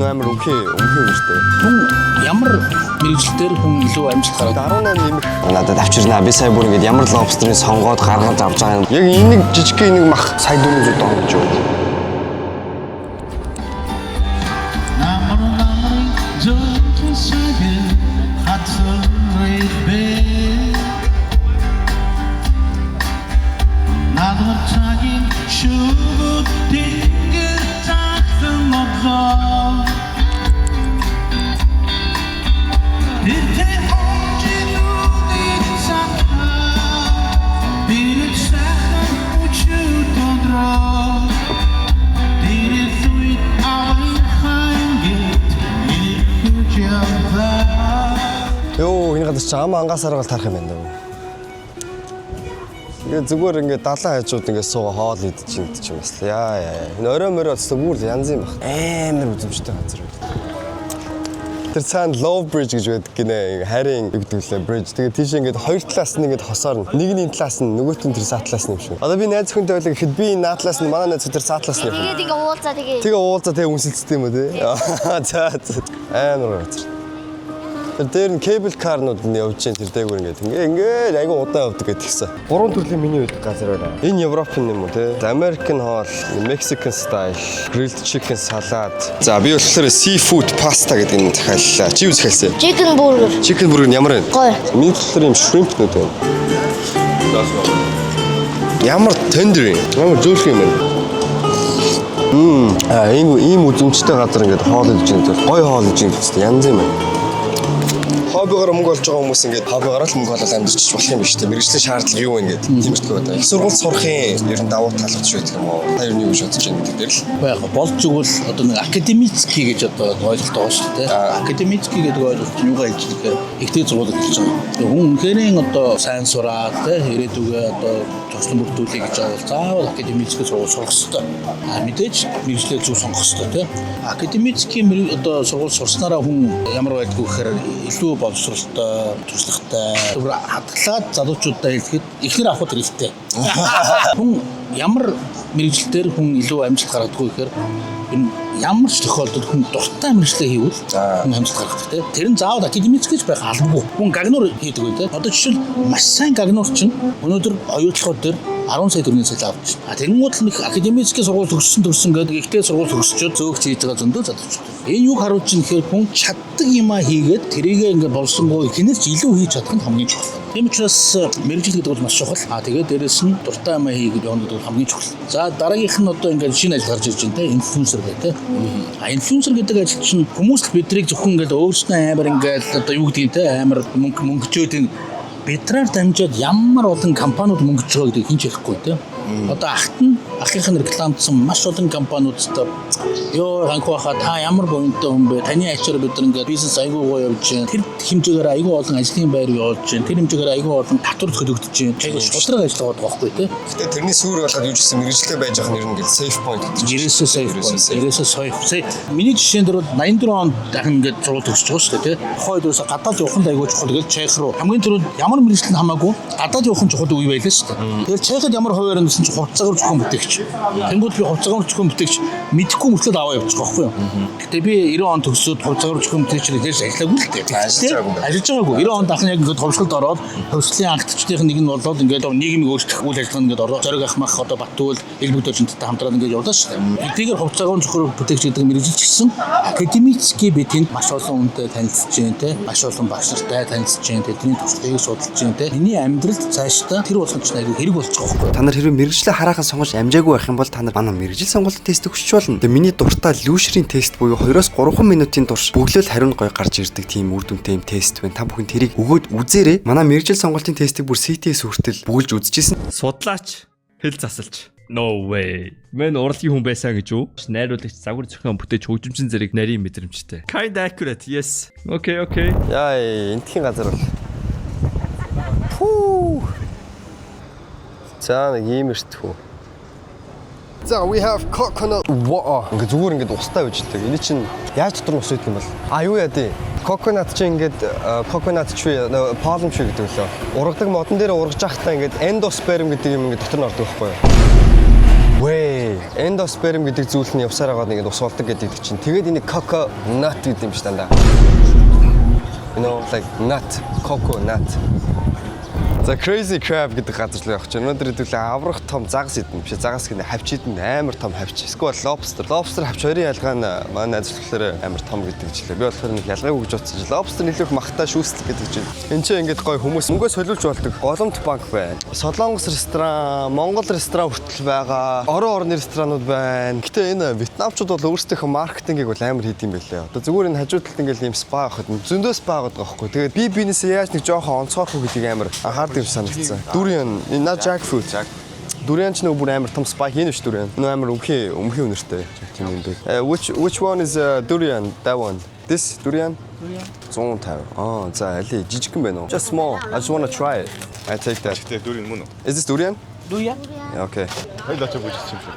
Нөө амар өмхий өмхий юм шүү дээ. Хүн ямар мэргэжил дээр хүн илүү амжилт гаргадаг? 18 нэмэх. Надад авчирнаа. Би сая бүр ингээд ямар лобстерыг сонгоод гаргаж авч байгаа юм. Яг энэ нэг жижиг нэг мах сая 400 дон гэж юу. Намар намрын зөөлөн сагэн хатсан бэ. Наадмар цагийн шүгүүд тэнгэр цаасан одлоо. Тэртээ хонжинуудын санаа Дэрэг сайхан өчүүд тодроо. Дэрэг үед авын хангет ирэх яваа. Йоо, энэ газар чи ам ангаас аргаал тарах юм байна даа. Тэгээ зүгээр ингээд далайн хажууд ингээд суугаа хоол идэж идэж юм бас л. Яа яа. Энэ орой морой болсоо бүр л янз юм баг. Амар үзэмжтэй газар байна. Тэр цаана Love Bridge гэж байдаг гинэ. Хайрын юу гэдэг лээ bridge. Тэгээ тийш ингээд хоёр талаас нь ингээд хосоор нь. Нэг нь энэ талаас нь, нөгөөт нь тэр цаа талаас нь юм шиг. Одоо би найз хүнтэй байлаа гэхэд би энэ наа талаас нь, манай найз тэр цаа талаас нь явах. Тэгээд ингээ уулзаа тэгээ. Тэгээ уулзаа тэгээ үнсэлцдэг юм уу те? За за. Амар гоё газар. Тэр дээр нь cable car нууд нь явж чинь тэр дээгүүр ингээд ингээ ингээд айгу удаан явдаг гэдэг гисэн. Гурван төрлийн меню байдаг газар байна. Энэ Европын юм уу те? American хоол, Mexican style, grilled chicken salad. За би болохоор seafood pasta гэдэг юм захиаллаа. Чи юу захиалсан? Chicken burger. Chicken burger нь ямар вэ? Гоё. Миний талаар юм shrimp нүүд байна. Ямар tender юм. Ямар зөөлхөн юм байна. А ийм ийм үзэмжтэй газар ингээд хоол идэж байгаа зүйл гоё хоол идэж байгаа зүйл янз юм байна. Хоббигоор мөнгө олж байгаа хүмүүс ингээд хоббигоор л мөнгө олоод амьдарч болох юм биш үү? Мэргэжлийн шаардлага юу вэ ингээд тиймэрхүү байдаг. Их сургууль сурахын ер нь давуу тал гэж байдаг юм уу? Та ер нь юу гэж бодож байна гэдэг дээр л. Яг болж игэл одоо нэг академический гэж одоо ойлголт байгаа шүү дээ. Академический гэдэг ойлголт нь юугаа хэлж байгаа гэхээр ихтэй сургууль гэж байгаа. Тэгээ хүн үнэхээр одоо сайн сураад те ирээдүгээ одоо зочлон бүрдүүлэе гэж байгаа бол заавал академический сургууль сурах хэрэгтэй. А мэдээж мэргэжлээ зөв сонгох хэрэгтэй те. Академический одоо сургууль сурснараа хүн ямар байдгүй гэхээр илүү боловсролтой, туршлагатай. Түр хадгалаад залуучуудаа хэлэхэд эхнэр авахд хэрэгтэй. Хүн ямар мэргэжил дээр хүн илүү амжилт гаргадаггүй гэхээр энэ ямар ч тохиолдолд хүн дуртай мэргэжлээ хийвэл хүн амжилт гаргадаг тийм. Тэр нь заавал академик гэж байх албагүй. Хүн гагнуур хийдэг үү тийм. Одоо жишээл маш сайн гагнуур чинь өнөөдөр оюутлогоо дээр 10 сая төгрөгийн цалин авч. А тэгэнгүүт л нэг академический сургууль төгссөн төгссөн гэдэг ихтэй сургууль төгсчөөд зөөгч хийж байгаа зөндөө залуучууд. Энэ юг харуулж чинь гэхээр хүн чаддаг юмаа хийгээд тэрийгээ ингээд болсонгоо хинээс ч илүү хийж чадах нь хамгийн чухал. Тийм учраас мэргэжил гэдэг бол маш чухал. А тэгээд дээрэс нь дуртай юмаа хийгээд явна гэдэг бол хамгийн чухал. За дараагийнх нь одоо ингээд шинэ ажил гарч ирж байна те инфлюенсер гэх те. А инфлюенсер гэдэг ажил чинь хүмүүс л бидрийг зөвхөн ингээд өөрснөө амар ингээд одоо юу гэдгийг те амар мөнгө мөнгөчөөд бидраар дамжаад ямар олон компаниуд мөнгөж байгаа гэдгийг хэн ч ярихгүй те. Одоо ахт нь ахынх нь рекламдсан маш олон компаниудтай ёо ханху хаа та ямар буянтай хүн бэ? Таны ачаар бид нар ингээд бизнес айгүй гоё явж байна. Тэр хэмжээгээр айгүй олон ажлын байр явуулж байна. Тэр хэмжээгээр айгүй олон татвар төлөгдөж байна. Тэгэхээр шудраг ажиллагаа байгаа байхгүй те. Гэтэ тэрний сүүр болоход юу ч гэсэн мэргэжлээ байж байгаа нь ер нь ингээд safe point гэдэг чинь. Ерөөсөө safe Ерөөсөө point. safe. Ерөөсөө safe. Миний жишээн дээр бол 84 онд дахин ингээд сургууль төгсөж байгаа шүү дээ, тий. Тухайн үед ерөөсөө гадаад явах нь айгүй чухал гэж Чех руу. Хамгийн түрүүнд ямар мэргэжил нь хамаагүй гадаад явах нь чухал үе байлаа шүү дээ. Тэгэхээр Чехэд ямар хуваар байсан чинь хувцаагаар зохион бүтээгч. Тэнгүүд би хувцаагаар зохион бүтээгч мэдэхгүй мөртлөө аваа явчих байхгүй юу. Гэтэ би 90 он төгсөөд хувцаагаар зохион бүтээгч хэлээс ажиллаагүй л дээ. Ажиллаж байгаагүй юм байна. Ажиллаж байгаагүй. 90 онд ахын яг ингээд ховсголд ороод ховслын анхдагчдын нэг нь болоод ингээд нийгмийг өөрчлөх үйл ажиллагаанд ингээд ороод зориг ахмах одоо Баттуул Элбэг дожинттай хамтраад ингээд явлаа шүү дээ. Эдгээр хувцаагаар зохион бүтээгч гэдэг мэргэжил ч гэсэн академический би тэнд маш олон хүнтэй танилцж जैन те маш олон багш нартай танилцж जैन тэдний туршлагыг судалж जैन те. Миний амьдралд цаашдаа тэр болгон ч айгүй хэрэг болчих واخгүй. Та нар хэрвээ мэргэжлээ хараахан сонгож амжаагүй байх юм бол та нар манай мэргэжил сонголтын тест өгч болно. Тэгээ миний дуртай лүүшрийн тест буюу 2-3 минутын турш бөглөөл хариу нь гоё гарч ирдэг тийм үр дүнтэй юм тест байна. Та бүхэн тэрийг өгөөд үзээрэй. Манай мэргэжил сонголтын тестийг бүр CTS хүртэл бөглөж үзчихсэн. Судлаач, хэл засалч. No way. Мэн урлагийн хүн байсан гэж үү? Найруулагч, загвар зохион бүтээч, хөгжимчин зэрэг нарийн мэдрэмжтэй. Kind accurate. Yes. Okay, okay. Яа, энтхийн газар бол. Пүү. За нэг иймэртхүү. За we have coconut water. Ингээ зүгээр ингээд устай байж лээ. Энэ чинь яаж дотор нь ус үйдэг юм бол? А юу яа дий? Coconut чинь ингээд coconut tree, palm tree гэдэг лөө. Ургадаг модон дээр ургаж байхдаа ингээд endosperm гэдэг юм ингээд дотор нь ордог байхгүй юу? Way. Endosperm гэдэг зүйл нь явсаар байгаа нэг ус болдог гэдэг чинь. Тэгээд энийг coconut гэдэг юм шиг дандаа. Like nut, coconut. За, Crazy Crab гэдэг газар руу явах чинь. Өнөөдөр хэдүүлээ аврах том загас идэнэ. Биш, загас гэнэ, хавч идэнэ, амар том хавч. Эсвэл lobster. Lobster, хавч хоёрын ялгаа нь манай найз болохоор амар том гэдэг жилээ. Би болохоор нэг ялгаагүй гэж бодсон чинь lobster нэлээх махтай шүүслэг гэдэг чинь. Энд чинь ингээд гоё хүмүүс мөнгөө солиулж болдог. Голомт банк байна. Солонгос ресторан, Монгол ресторан хүртэл байгаа. Орон орны ресторанууд байна. Гэтэ энэ вьетнамчууд бол өөрсдийнхөө маркетингийг бол амар хийдэг юм байлээ. Одоо зүгээр энэ хажуу талд ингээд ийм spa байхад зөндөө spa байгаа байхгүй. Тэгээд би биенээсээ яаж нэг жоохон онцгойрох уу гэдгийг амар анхаардаг юм санагдсан. Durian, энэ not jackfruit. Durian ч нөгөө бүр амар том spike энэ биш durian. Нөгөө амар өмхий өмхий үнэртэй тийм юм бэ. Which one is durian? That one. This durian? Durian. 150. Аа, за, али жижигхэн байна уу? Just small. I just want to try it. I take that. Гэтэ durian мөн үү? Is this durian? Durian? Yeah, okay. Хоёул очиж бүжигч юм шиг.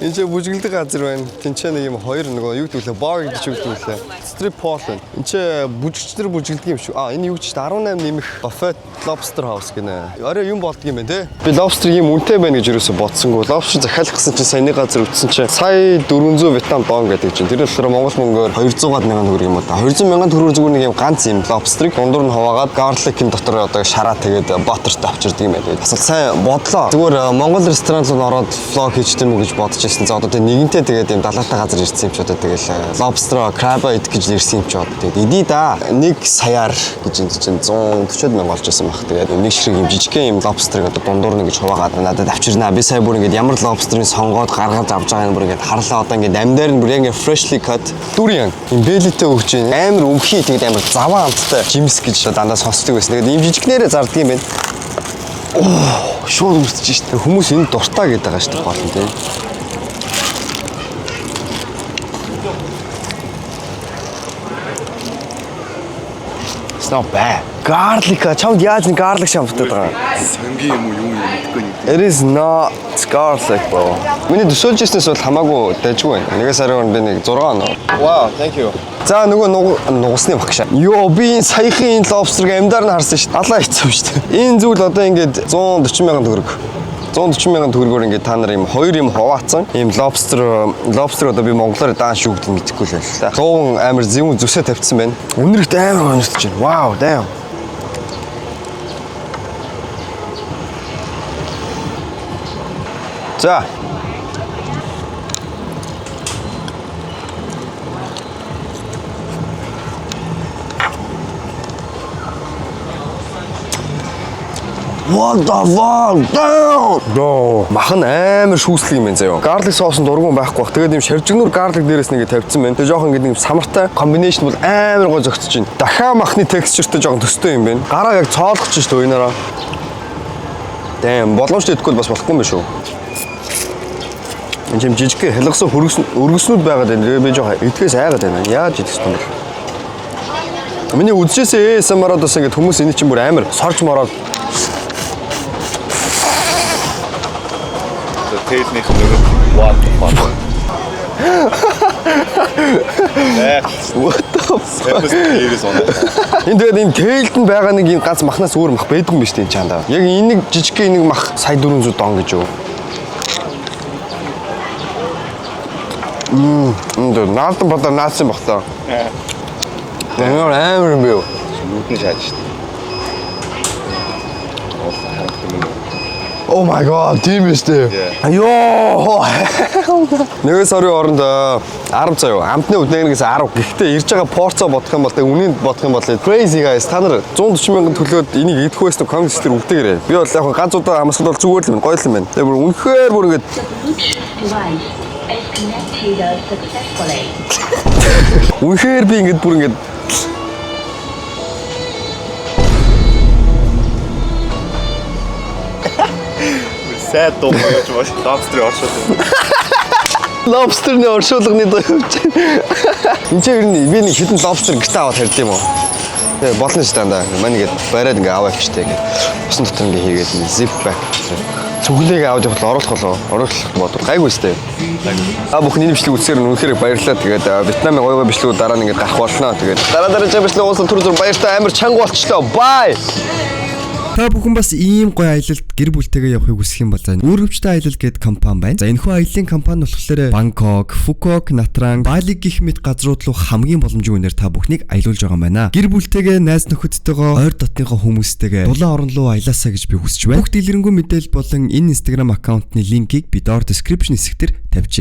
Энд чинь бүжиглдэг газар байна. Тинчээ нэг юм хоёр нөгөө юу гэдэг вүлээ? Bar гэдэг чи юу гэдэг вүлээ? Strip hall байна. Энд чинь бүжигчдэр бүжиглдэг юм шүү. Аа, энэ юу ч 18 нэмэх buffet lobster house гинэ. Орой юм болдго юм байна те. Би lobster ийм үнэтэй байна гэж юусоо бодсонгүй. Lobster захиалах гэсэн чинь саяны газар үтсэн чинь сая 400 Вьетнам дон гэдэг чинь. Тэр болохоор Монгол мөнгөөр 200-аад мянган төгрөг юм уу та. 200 мянган төгрөгөөр зүгээр нэг юм ганц юм lobster-ыг дундуур нь хуваагаад garlic-ын дотор одоо шараа тэгээд butter-тай авчирдаг юм байна. Бас л сайн бодлоо. Зүгээр Монгол ресторан руу ороод vlog хийчих юм уу гэж бодож ирсэн. За, одоо тэг нэгэнтээ тэгээд юм далаатай газар ирсэн юм чи одоо тэгэл lobster, crab идэх гэж ирсэн юм чи одоо тэгээд идий да. Нэг саяар гэж энэ чинь 140 мянга болж исэн баг. Тэгээд нэг ширхэг юм жижигхэн юм lobster-ыг одоо дундуур нь гэж хуваагаад надад авчирнаа. Би сая бүр ингээд ямар lobster-ыг сонгоод гаргаж авч байгааг нь бүр ингээд харлаа. Одоо ингээд ам дээр нь бүр яг ингээд freshly cut durian. Юм бэлэтэй өгч байна. Амар өмхий, тэгээд амар заваан амттай жимс гэж дандаа сонсдог байсан. Тэгээд ийм жижигнэрээ зарддаг юм байна. Оо, шууд үртэж штэ. Хүмүүс энэ дуртай гэдэг байгаа штэ гол нь тийм. It's not bad. Garlic чамд яаж нэг garlic шамтдаг байгаа юм? Сангийн юм уу, юу юм мэдэхгүй нэг. It is not garlic, bro. Миний төсөөлж ирснээс бол хамаагүй дайжгүй байна. Нэгээс сарын өмнө би нэг 6 оноо. Wow, thank you. За, нөгөө нугасны багш. Йоо, би энэ саяхын энэ lobster-ыг амьдаар нь харсан шүү дээ. Алаа ицсэн шүү дээ. Энэ зүйл одоо ингээд 140 мянган төгрөг. 140 мянган төгрөгөөр ингээд та нар ийм хоёр юм хуваацсан. Ийм lobster одоо би монголоор даан шүү гэдэг мэдэхгүй л байна л та. 100 амар зэвүүн зүсээ тавьчихсан байна. Үнэрт амар өнөртөж байна. Wow, damn. За. What the fuck? Damn! No. Мах нь амар шүүслэг юм байна заяа. Garlic sauce нь дургуун байхгүй бах. Тэгээд юм шавжигнуур garlic дээрээс нэгэ тавьсан байна. Тэгээд жоохон ингэ нэг самартай combination бол амар гоо зөгцөж байна. Дахиад махны texture-тэй жоохон төстэй юм байна. Гараа яг цоолгоч шүү дээ уйнараа. Damn, боломжтой идэхгүй бол бас болохгүй юм байна шүү. Энэ юм жижиг хялгасан хөргөс өргөснүүд байгаад байна. Тэгээ би жоохон идэхээс айгаад байна. Яаж идэх юм бэ? Миний үзчихсэн ASMR-аад бас ингээд хүмүүс энэ чинь бүр амар сорж мороод За, тэйлнийх нөгөө what the fuck. Э, What the fuck? хүмүүс дээрээс унаа. Энэ тэгээд энэ tail-д нь байгаа нэг юм ганц махнаас өөр мах байдгүй юм биш үү энэ чандаа. Яг энэ нэг жижиг нэг мах сая 400 дон гэж юу. Энэ наалдан бодоо наасан бах та. Амар амар юм бэ? Нүд нь шааж штэ. Уус харагдсан юм. Oh my god, тийм биз дээ. Йоо. Нэгэн сарын оронд 10 заяа. Амтны үднэгнээс 10. Гэхдээ ирж байгаа порцоо бодох юм бол тэг үнийн бодох юм бол crazy guys. Та нар 140 мянган төлөөд энийг идэх байсан comment дээр үлдээгээрэй. Би бол яг ганц удаа амсгал бол зүгээр л юм, гоё л юм байна. Тэгээ бүр үнэхээр бүр ингэж Bluetooth device is connected successfully. үнэхээр би ингэж бүр ингэж Sad дуу гэж байна. Lobster оршууд. Lobster-ны оршуулганы дуу явж байна. Энд чинь ер нь би нэг хэдэн lobster гэртээ аваад хард юм уу? Тэгээ болно шүү дандаа. Манай ингээд бариад ингээ аваа авчтай ингээд усан дотор ингээ хийгээд zip bag. Цүнхлийг аваад явах оруулах болов. Оруулах бодвол гайгүй сте. Та бүхэн энэ бичлэг үзсээр нь үнэхээр баярлалаа. Тэгээд Вьетнамын гоё гоё бичлэгүүд дараа нь ингээд гарах болно. Тэгээд дараа дараагийн бичлэг уулзсан түр зүр баяртай, амар чанга болчлоо. Bye. Та бүхэн бас ийм гоё аялалд гэр бүлтэйгээ явахыг хүсэх юм бол за, Үүргэвчтэй аялал гээд компани байна. За, энэхүү аяллаа компани болохоор Бангкок, Фукок, Натран, Бали гэх мэт газрууд руу хамгийн боломжтой үнээр та бүхнийг аялуулж байгаа юм байна. Гэр бүлтэйгээ, найз нөхөдтэйгөө, ойр дотныхоо хүмүүстэйгээ дулаан орон руу аялаасаа гэж би хүсэж байна. Бүх дэлгэрэнгүй мэдээлэл болон энэ Instagram аккаунтны линкийг би доор description хэсэг дээр тавьжээ.